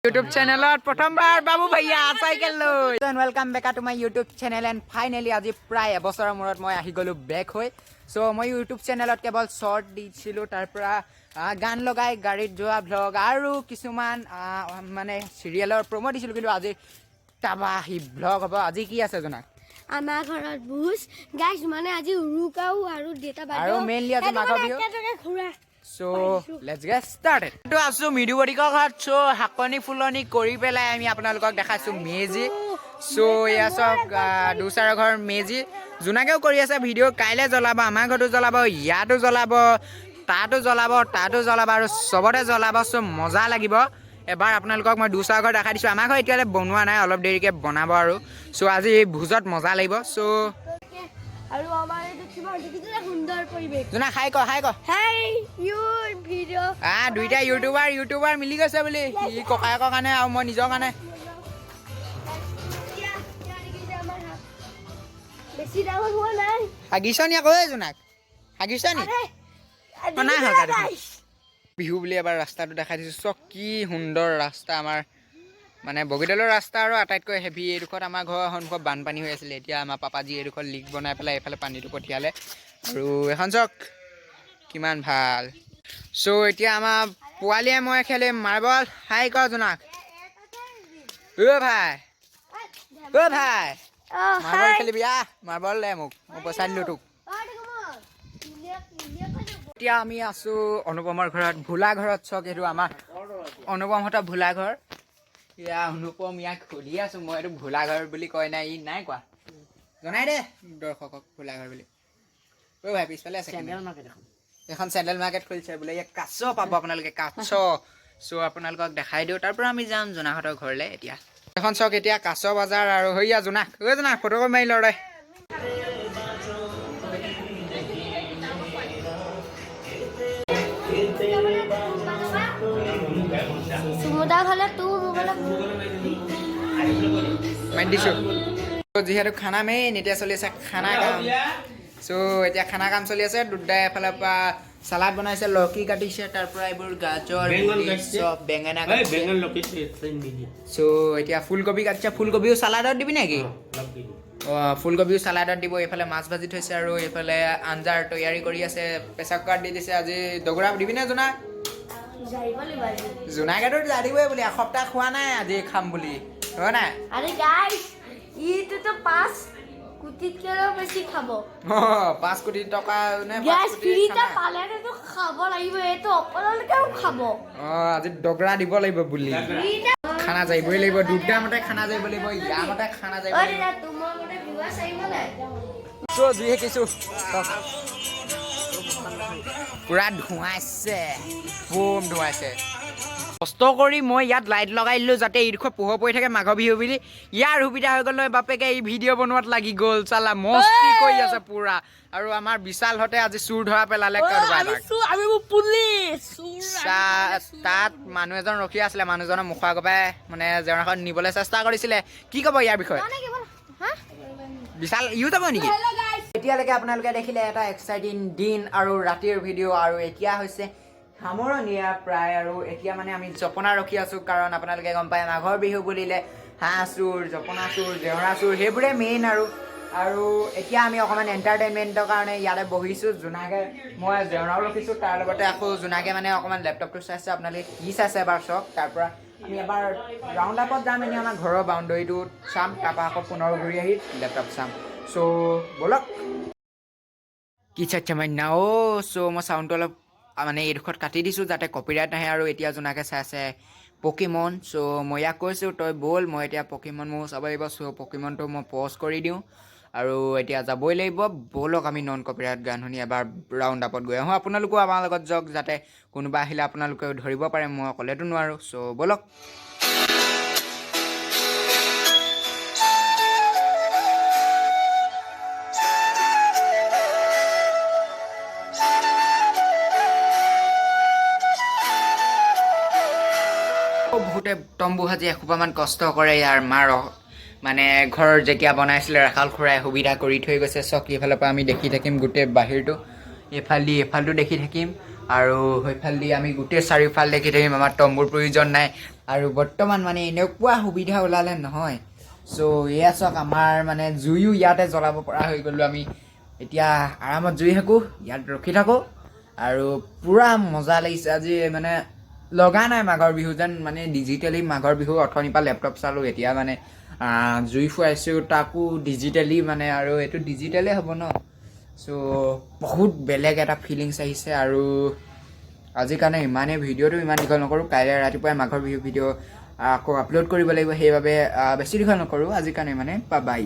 YouTube চেনেলত প্ৰথমবাৰ বাবু ভাইয়া চাইকেল লৈ। Welcome back to my YouTube channel and finally আজি প্ৰায় এবছৰৰ মূৰত মই আহি গ'লোঁ বেক হৈ। চ' মই ইউটিউব চেনেলত কেৱল শ্বৰ্ট দিছিলোঁ, তাৰ পৰা গান লগাই গাড়ীত যোৱা ভ্লগ আৰু কিছুমান মানে চিৰিয়েলৰ প্ৰমো দিছিলোঁ। কিন্তু আজি তাবাহি ভ্লগ হ'ব। আজি কি আছে জনাক? আমাৰ ঘৰত ভোজ গাইছ, মানে আজি উৰুকাও আৰু দেউতা। আৰু mainly আজি মাঘৰ বিহু। ঘূৰা। So let's get started. এইটো আছোঁ মৃদু বদিকৰ ঘৰত। চ' শাকনি ফুলনি কৰি পেলাই আমি আপোনালোকক দেখাইছোঁ মেজি। চ' এয়া চাওক, দুচাৰৰ ঘৰ মেজি। জোনাকেও কৰি আছে ভিডিঅ'। কাইলৈ জ্বলাব, আমাৰ ঘৰতো জ্বলাব, ইয়াতো জ্বলাব, তাতো জ্বলাব, তাতো জ্বলাব আৰু চবতে জ্বলাব। চ' মজা লাগিব। এবাৰ আপোনালোকক মই দুচাৰৰ ঘৰ দেখাই দিছোঁ। আমাৰ ঘৰ এতিয়ালৈ বনোৱা নাই, অলপ দেৰিকৈ বনাব আৰু। চ' আজি ভোজত মজা লাগিব। চ' আৰু আমাৰ এইটো কিমান দেখিছে, সুন্দৰ পৰিৱেশ। জোনা, হাই ক, হাই ক। হাই ইউৰ ভিডিঅ'। দুইটা ইউটিউবাৰ ইউটিউবাৰ মিলি গৈছে বুলি, ই ককায়েকৰ কাৰণে আৰু মই নিজৰ কাৰণে। বেছি ডাঙৰ হোৱা নাই। হাগিছ নি আকৌ? এই জোনাক, হাগিছ নি? আৰে। অ, নাই হাগা দেখোন। বিহু বুলি এবাৰ ৰাস্তাটো দেখাই দিছোঁ। চব কি সুন্দৰ ৰাস্তা আমাৰ, মানে বগীদলৰ ৰাস্তা আৰু আটাইতকৈ হেভি। এইডোখৰত আমাৰ ঘৰৰ সন্মুখত বানপানী হৈ আছিলে। এতিয়া আমাৰ পাপাজী এইডোখৰত লিক বনাই পেলাই এইফালে পানীটো পঠিয়ালে। আৰু এখন চাওক কিমান ভাল। চ' এতিয়া আমাৰ পোৱালীয়ে মই খেলিম মাৰ্বল। হাই ক জোনাক। অ' ভাই, অ' ভাই, মাৰ্বল খেলিবি? আহ, মাৰ্বল দে মোক, মই পইচা দিলোঁ তোক। এতিয়া আমি আছো অনুপমৰ ঘৰত, ভোলা ঘৰত। চাওক, এইটো আমাৰ অনুপমহঁতৰ ভোলা ঘৰ। এয়া অনুপম। ইয়াক সুধি আছো মই, এইটো ভোলা ঘৰ বুলি কয় নাই? ই নাই কোৱা। জনাই দে দৰ্শকক ভোলা ঘৰ বুলি। ঐ ভাই, পিছফালে আছে এখন চেণ্ডেল মাৰ্কেট খুলিছে বোলে। ইয়াত কাছ পাব আপোনালোকে, কাছ। চ' আপোনালোকক দেখাই দিওঁ, তাৰ পৰা আমি যাম জোনাকহঁতৰ ঘৰলৈ। এতিয়া এখন চাওক, এতিয়া কাছ বজাৰ। আৰু সৈয়া জোনাক, ঐ জোনাক, ফটো মাৰি ল দে। চুমুদা ফালে তোৰ মোবাইলত। মাৰি দিছোঁ। যিহেতু খানা মেইন, এতিয়া চলি আছে খানা কাম। চ' এতিয়া খানা কাম চলি আছে। দুটাই এফালৰ পৰা চালাড বনাইছে, লৌকি কাটিছে, তাৰ পৰা এইবোৰ গাজৰ, বেঙেনা বুট, কাটিছে। চব বেঙেনা এই কাটিছে। বেঙেনা লকি নিদিয়ে। চ' এতিয়া ফুলকবি কাটিছে। ফুলকবিও চালাডত দিবি নেকি? লকি। অঁ, ফুলকবিও চালাডত দিব। এইফালে মাছ ভাজি থৈছে আৰু এইফালে আঞ্জাৰ তৈয়াৰী কৰি আছে। প্ৰেছাৰ কুকাৰত দি দিছে। আজি দগৰা দিবি নে জোনা? জাৰিব লাগিব আজি। জোনাকেতো জাৰিবই বুলি এসপ্তাহ খোৱা নাই, আজি খাম বুলি, হয় নাই? আৰে গাইস, ইটোতো 5 কোটিতকৈও বেছি খাব। অঁ, 5 কোটি টকা নে পাঁচ গ্যাছ কোটি ফ্ৰীতে খানা। পালেতো খাব লাগিব, এইটো অকলকেও খাব। অঁ, আজি দগৰা দিব লাগিব বুলি। ফ্ৰীতে। খানা যাবই লাগিব, দুটা মতে খানা যাব লাগিব, ইয়াৰ মতে খানা যাব অ লাগিব। দাদা, তোমাৰ মতে ভিউৱাৰ্ছ আহিব নাই? চ' জুই সেকিছো, পুৰা ধোঁৱাইছে, বম ধোঁৱাইছে। কষ্ট কৰি মই ইয়াত লাইট লগাই দিলোঁ যাতে এইডোখৰ পোহৰ পৰি থাকে মাঘৰ বিহু বুলি। ইয়াৰ সুবিধা হৈ গ'ল নহয়, বাপেকে এই ভিডিঅ' বনোৱাত লাগি গ'ল। চালা মস্তি কৰি আছে পুৰা। আৰু আমাৰ বিশালহঁতে আজি চোৰ ধৰা পেলালে কাৰোবাৰ এটাক। আমি পুলিচ। তাত মানুহ এজন ৰখি আছিলে, মানুহজনৰ মুখৰ আগৰ পৰাই মানে জেওৰাখন নিবলৈ চেষ্টা কৰিছিলে। কি ক'ব ইয়াৰ বিষয়ে বিশাল? ইও যাব নেকি এতিয়ালৈকে? আপোনালোকে দেখিলে এটা এক্সাইটিং দিন আৰু ৰাতিৰ ভিডিঅ'। আৰু এতিয়া হৈছে সামৰণীয়া প্ৰায়। আৰু এতিয়া মানে আমি জপনা ৰখি আছোঁ, কাৰণ আপোনালোকে গম পায় মাঘৰ বিহু বুলিলে হাঁহ চোৰ, জপনা চোৰ, জেওৰা চোৰ, সেইবোৰে মেইন। আৰু এতিয়া আমি অকণমান এণ্টাৰটেইনমেণ্টৰ কাৰণে ইয়াতে বহিছোঁ। জোনাকে মই জেওৰাও ৰখিছোঁ, তাৰ লগতে আকৌ জোনাকে মানে অকণমান লেপটপটো চাইছে। আপোনালোকে কি চাইছে এবাৰ চাওক। তাৰ পৰা আমি এবাৰ ৰাউণ্ড আপত যাম, এনেই আমাৰ ঘৰৰ বাউণ্ডেৰীটোত চাম, তাৰপৰা আকৌ পুনৰ ঘূৰি আহি লেপটপ চাম। চ' ব'লক। কি চাইছে মাইনা? অ' চ' মই চাউণ্ডটো অলপ মানে এইডোখৰত কাটি দিছোঁ যাতে কপিৰাইট নাহে। আৰু এতিয়া জোনাকে চাই আছে পকিমন। চ' মই ইয়াক কৈছোঁ, তই ব'ল, মই এতিয়া পকিমন ময়ো চাব লাগিব। চ' পকিমনটো মই পজ কৰি দিওঁ আৰু এতিয়া যাবই লাগিব। ব'লক, আমি নন কপিৰাইট গান শুনি এবাৰ ৰাউণ্ড আপত গৈ আহোঁ। আপোনালোকো আমাৰ লগত যাওক, যাতে কোনোবা আহিলে আপোনালোকেও ধৰিব পাৰে। মই অকলেতো নোৱাৰোঁ। চ' ব'লক। বহুতে তম্বু সাজি এসোপামান কষ্ট কৰে। ইয়াৰ মাৰ মানে ঘৰ যেতিয়া বনাইছিলে, ৰাখাল খুৰাই সুবিধা কৰি থৈ গৈছে। চক, এইফালৰ পৰা আমি দেখি থাকিম গোটেই বাহিৰটো, এইফাল দি এইফালটো দেখি থাকিম আৰু সেইফাল দি আমি গোটেই চাৰিওফাল দেখি থাকিম। আমাৰ তম্বুৰ প্ৰয়োজন নাই। আৰু বৰ্তমান মানে এনেকুৱা সুবিধা ওলালে নহয়। চ' এয়া চাওক, আমাৰ মানে জুইও ইয়াতে জ্বলাব পৰা হৈ গ'লোঁ আমি। এতিয়া আৰামত জুই থাকোঁ, ইয়াত ৰখি থাকোঁ আৰু পূৰা মজা লাগিছে আজি। মানে লগা নাই মাঘৰ বিহু যেন, মানে ডিজিটেলি মাঘৰ বিহু। অথনিৰ পৰা লেপটপ চালোঁ, এতিয়া মানে জুই ফুৱাইছোঁ, তাকো ডিজিটেলি মানে, আৰু এইটো ডিজিটেলেই হ'ব ন। চ' বহুত বেলেগ এটা ফিলিংছ আহিছে। আৰু আজিৰ কাৰণে ইমানেই। ভিডিঅ'টো ইমান দীঘল নকৰোঁ। কাইলৈ ৰাতিপুৱাই মাঘৰ বিহু ভিডিঅ' আকৌ আপলোড কৰিব লাগিব, সেইবাবে বেছি দীঘল নকৰোঁ। আজিৰ কাৰণে ইমানে। বাই।